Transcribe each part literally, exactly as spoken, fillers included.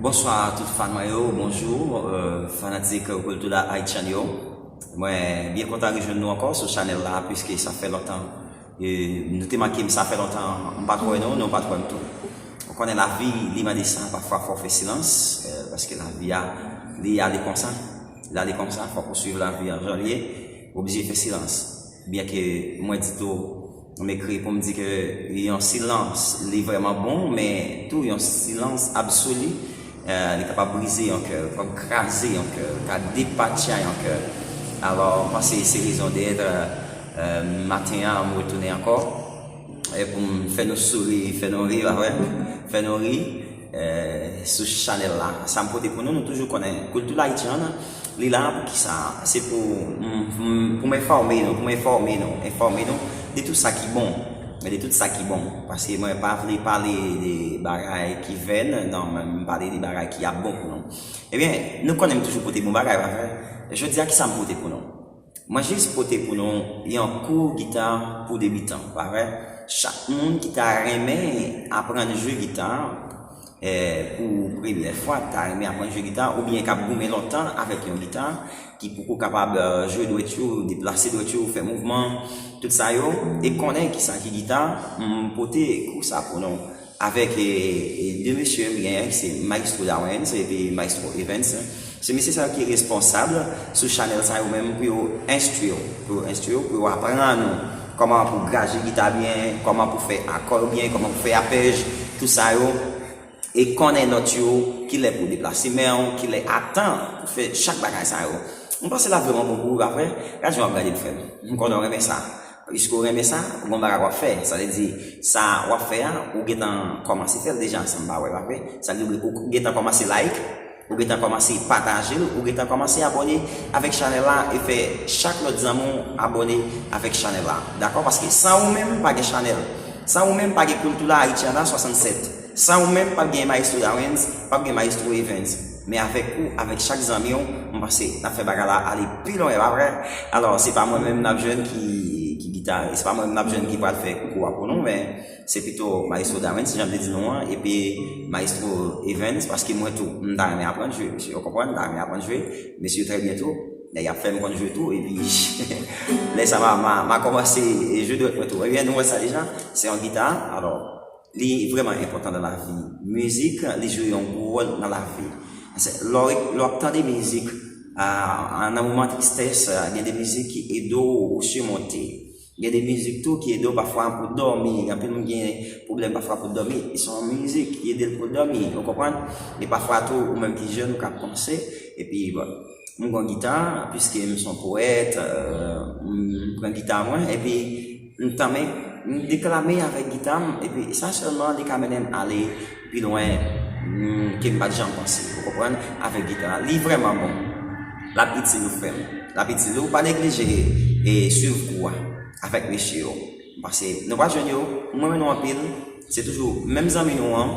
Bonswa tout fan mwen yo, bonjou, euh, fanatik Kultura Haitian yo. Mwen byen kontan rejwenn nou ankò sou chanèl la, piske sa fè lontan, e, nou te manke m, sa fè lontan m pa t wè nou, nou pa t wè m tou. Ou konnen lavi, li mande sa, pafwa fò w fè silans, euh, paske lavi a, li ale konsa. Li ale konsa, fòk ou swiv lavi an jan l ye, ou oblije fè silans. Byenke mwen di tou, m ekri pou m di ke yon silans, li vrèman bon, men tou yon silans absoli, euh, li kapab brize yon kè, li kapab kraze yon kè, li ka depatcha yon kè. Alò, m panse se rezon dèt, euh, maten an, m retounen ankò, e pou m fè nou souri, fè nou ri, pa vre? Fè nou ri, eh, sou chanèl la. Sa m pote pou nou, nou toujou konnen Kultura Haitian, li la pou kisa? Se pou, m, m, pou m enfòme nou, pou m enfòme nou, enfòme nou de tout sa ki bon, de tout sa ki bon. Paske mwen pa vle pale de bagay ki vèn, non, men m pale de bagay ki ap bon pou nou. Ebyen, nou konnen m toujou pote bon bagay, pa vre? Jodi a, kisa m pote pou nou? Mwen jis pote pou nou yon kou gita pou debitan, pa vre? Chak moun ki ta renmen aprann jwe gita, eh, pou premyè fwa, ki ta renmen aprann jwe gita, oubyen k ap goumen lontan avèk yon gita, ki poko kapab, eh, jwe dwèt yo, deplase dwèt yo, fè mouvman, tout sa yo, e konnen kisa ki gita, m pote kou sa pou nou. Avèk, e, e, de mesye m genyen, se Maestro Dawens epi Maestro Evans. Se mesye sa yo ki responsab sou chanèl sa yo menm pou yo enstwi w, pou yo enstwi w, pou yo aprann ou kòman pou graje gita byen, kòman pou fè akò yo byen, kòman pou fè apèj, tout sa yo. E konnen nòt yo, kilè pou deplase men w, kilè atan pou fè chak bagay sa yo. Mwen panse l ap vrèman bon pou ou, pa vre? Gad jan w ap gade l, frè m. M konnen w renmen sa. Piske w renmen sa, ou gon bagay w ap fè. Sa vle di, sa w ap fè a, ou gentan kòmanse fè l deja, san m pa wè, pa vre? Sa vle di, ou gentan kòmanse like, ou gentan kòmanse pataje l, ou gentan kòmanse abòne avèk chanèl la e fè chak lòt zanmi w abòne avèk chanèl la. Dakò? Paske san ou menm, pa gen chanèl. San ou menm, pa gen Kultura Haitian swasannsèt. San ou menm, p ap gen Maestro Dawens, p ap gen Maestro Evans. Men avèk ou, avèk chak zanmi w, m panse n ap fè bagay la ale pi lwen, pa vre? Alò, se pa mwen menm n ap jwenn ki, ki gitaris, se pa mwen menm n ap jwenn ki pral fè kou a pou nou, men se pito Maestro Dawens, jan m te di nou an, epi Maestro Evans, paske mwen tou, m ta renmen aprann jwe, mesye, w konprann, m ta renmen aprann jwe, mesye yo trè byen tou, nèg y ap fè m konn jwe tou, epi lè sa m a, m a, m a kòmanse jwe dwèt mwen tou. Ebyen, nou wè sa deja, se yon gita, alò, li vrèman enpòtan nan lavi. Mizik, li jwe yon gwo wòl nan lavi. Paske lè w, lè w ap tande mizik, a, a, nan moman tristès, a, gen de mizik ki ede w ou simonte. Gen de mizik tou ki ede w pafwa pou dòmi. Anpil moun gen pwoblèm pafwa pou dòmi. E se yon mizik ki ede l pou dòmi. Ou konprann? E pafwa tou, ou menm ki jèn, ou ka panse. Epi, bon, m gon gita, piske m se yon powèt, euh, m pran gita mwen, epi m tanmen, m deklame avèk gita m, epi sa sèlman li ka mennen m ale pi lwen, mm, ke m pa t janm panse, ou konprann, avèk gita a. Li vrèman bon. L ap itil ou, frè m. L ap itil ou. Pa neglije e swiv kou a avèk mesye yo. Paske nou pral jwenn yo, m renmen nou anpil. Se toujou menm zanmi nou an,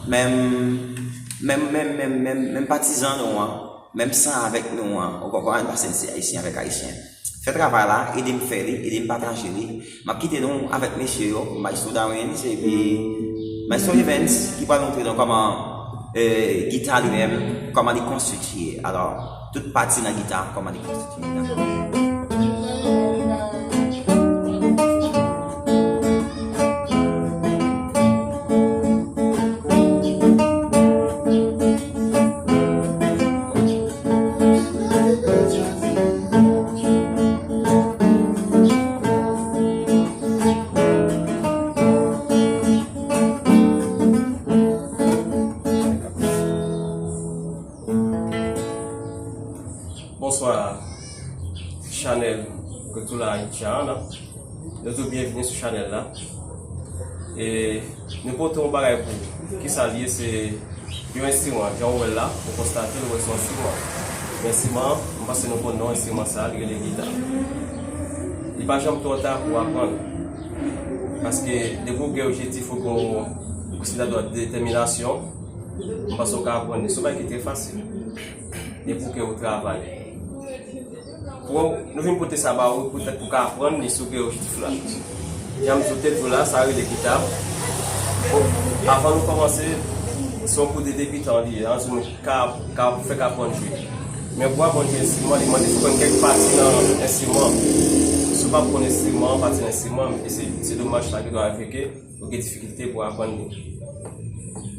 menm, menm, menm, menm, menm, menm patizan nou an, menm san avèk nou an, ou konprann, paske n se Ayisyen avèk Ayisyen. Fè travay la, ede m fè li, ede m pataje li. M ap kite nou avèk mesye yo, Maestro Dawens epi Maestro Evans, ki pral montre nou kòman, eh, gita li menm, kòman li konstitiye. Alò, tout pati nan gita, kòman li konstitiye. Bonswa, chanèl Kultura Haitian. Nou tou byenvini sou chanèl la. E nou pote yon bagay pou ou. Kisa l ye? Se yon enstriman. Jan w wè l la, ou konstate l, ou wè se yon enstriman. Men enstriman an, m panse nou konn non enstriman sa a, li rele gita. Li pa janm twò ta pou w aprann. Paske depi w gen objektif, ou gen yon, ou se ta dwa detèminasyon, m panse w ka aprann li. Se yon bagay ki trè fasil. Depi w ke w travay. Pou nou vin pote sa ba ou, poutèt pou w ka aprann li sou gen objektif la. Jan m sot te di w la, sa rele gita. Bon, avan nou kòmanse, Se yon kou de debitan li ye, an, se moun ki ka, ka fèk aprann jwe. Men pou aprann jwe enstriman, li mande fò konn kèk pati nan enstriman. Si w pa konn enstriman, pati nan enstriman, e se, se domaj sa ki dwe avèk ou gen difikilte pou aprann li.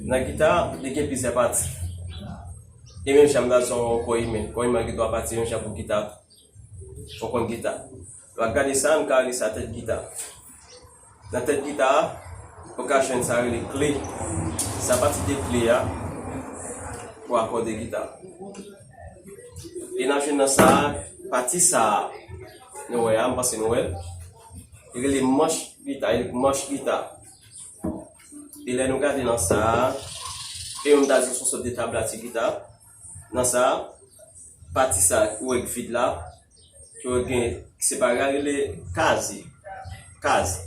Nan gita, li gen plizyè pati. E menm jan m ta di yon kò imen, kò imen gen twa pati, menm jan pou gita tou. Fò konn gita. Lè w ap gade sa, nou ka rele sa tèt gita. Nan tèt gita a, ou ka jwenn sa rele kle. Se apati de kle a pou akòde gita. E n ap jwenn nan sa a, pati sa a, nou wè a, m panse nou wè l. Li rele manch gita, li manch gita. E lè nou gade nan sa a, e m ta di se yon sòt de tablati gita. Nan sa a, pati sa a, ou wè k vid la, ki w gen, ki separe a rele kaz, kaz.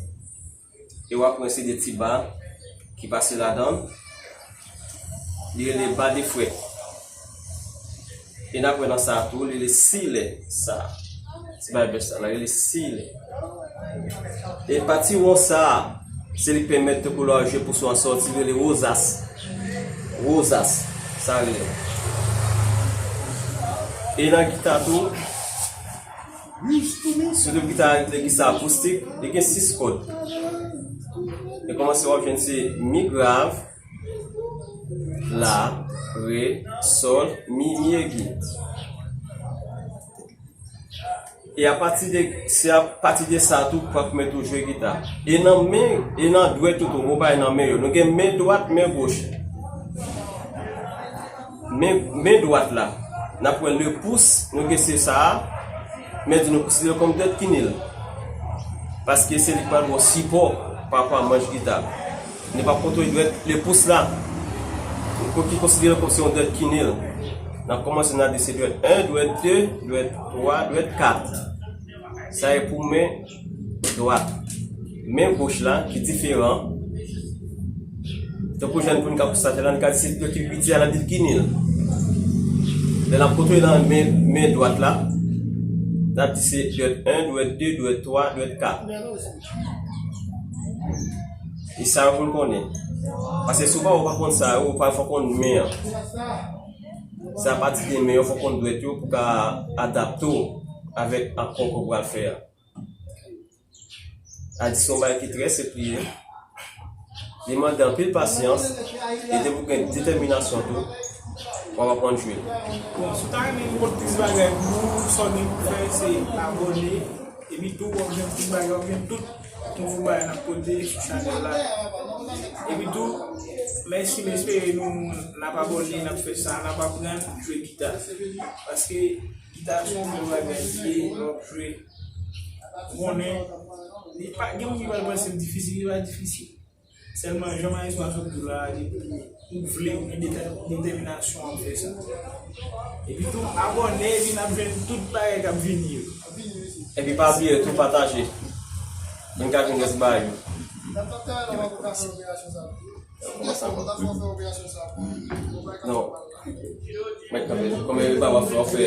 E w ap wè se de ti ba ki pase ladan l. Li rele ba de frèt. E n ap wè nan sa a tou, li rele silè, sa. Ti ba bèch sa, la rele silè. E pati won sa a, se li k pèmèt tankou lè w ap jwe pou son an sòti, li rele wozas. Wozas, sa rele. E nan gita tou, sitou gita, gita akoustik, li gen sis kòd. E kòmanse w ap jwenn se mi grav, la, re, sòl, mi, mi egi. E apati de, se apati de sa tou pou ap mèt ou jwe gita. E nan men, e nan dwèt ou tou, ou pa nan men yo. Nou gen men dwat, men goch. Men, men dwat la, n ap wè le pous, nou gen se sa a, men di nou konsidere l kòm dwèt kinil. Paske se li k pral ba w sipò pa rapò a manch gita. Nou p ap kontwole dwèt le pous la. Ki konsidere kòm se yon dwèt kinil. N ap kòmanse, n ap di se dwèt en, dwèt de, dwèt twa, dwèt kat. Sa e pou men dwat. Men goch la ki diferan. Tankou jèn pou n ka konstate la, n ka di se dwèt ki piti a, n ap di l kinil. Lè n ap kontwole nan men, men dwat la, n ap di se dwèt en, dwèt de, dwèt twa, dwèt kat. E sa yo pou l konnen. Paske si w pa, ou pa konn sa yo, ou pa fò konn men an. Se apati de men yo, fò konn dwèt yo pou ka adapte w avèk akò ke w pral fè a. Sa di se yon bagay ki trè senp li ye. Li mande anpil pasyans e depi w gen detèminasyon tou, w ap aprann jwe. Bon, si w ta renmen yon plis bagay pou nou, sa w gen pou fè, se abòne. Epi tou, w ap jwenn tout bagay, w ap jwenn tout nouvo bagay n ap pote sou chanèl la. Epi tou, mèsi, m espere nou, n ap abòne, n ap fè sa, n ap aprann jwe gita. Paske gita se yon bèl bagay li ye, lè w ap jwe. Ou konnen, li pa gen moun ki pral panse l difisil, li pa difisil. Sèlman, jan Maestro a sot di w la, depi ou vle, ou gen detè-, detèminasyon w ap fè sa. Epi tou, abòne, epi n ap jwenn tout bagay k ap vini yo. Epi pa bliye tou pataje. Pou n ka jwenn rès bagay yo. Kòman sa va? Non. Mèt kanpe. Kòman e pa w ap fè, w ap fè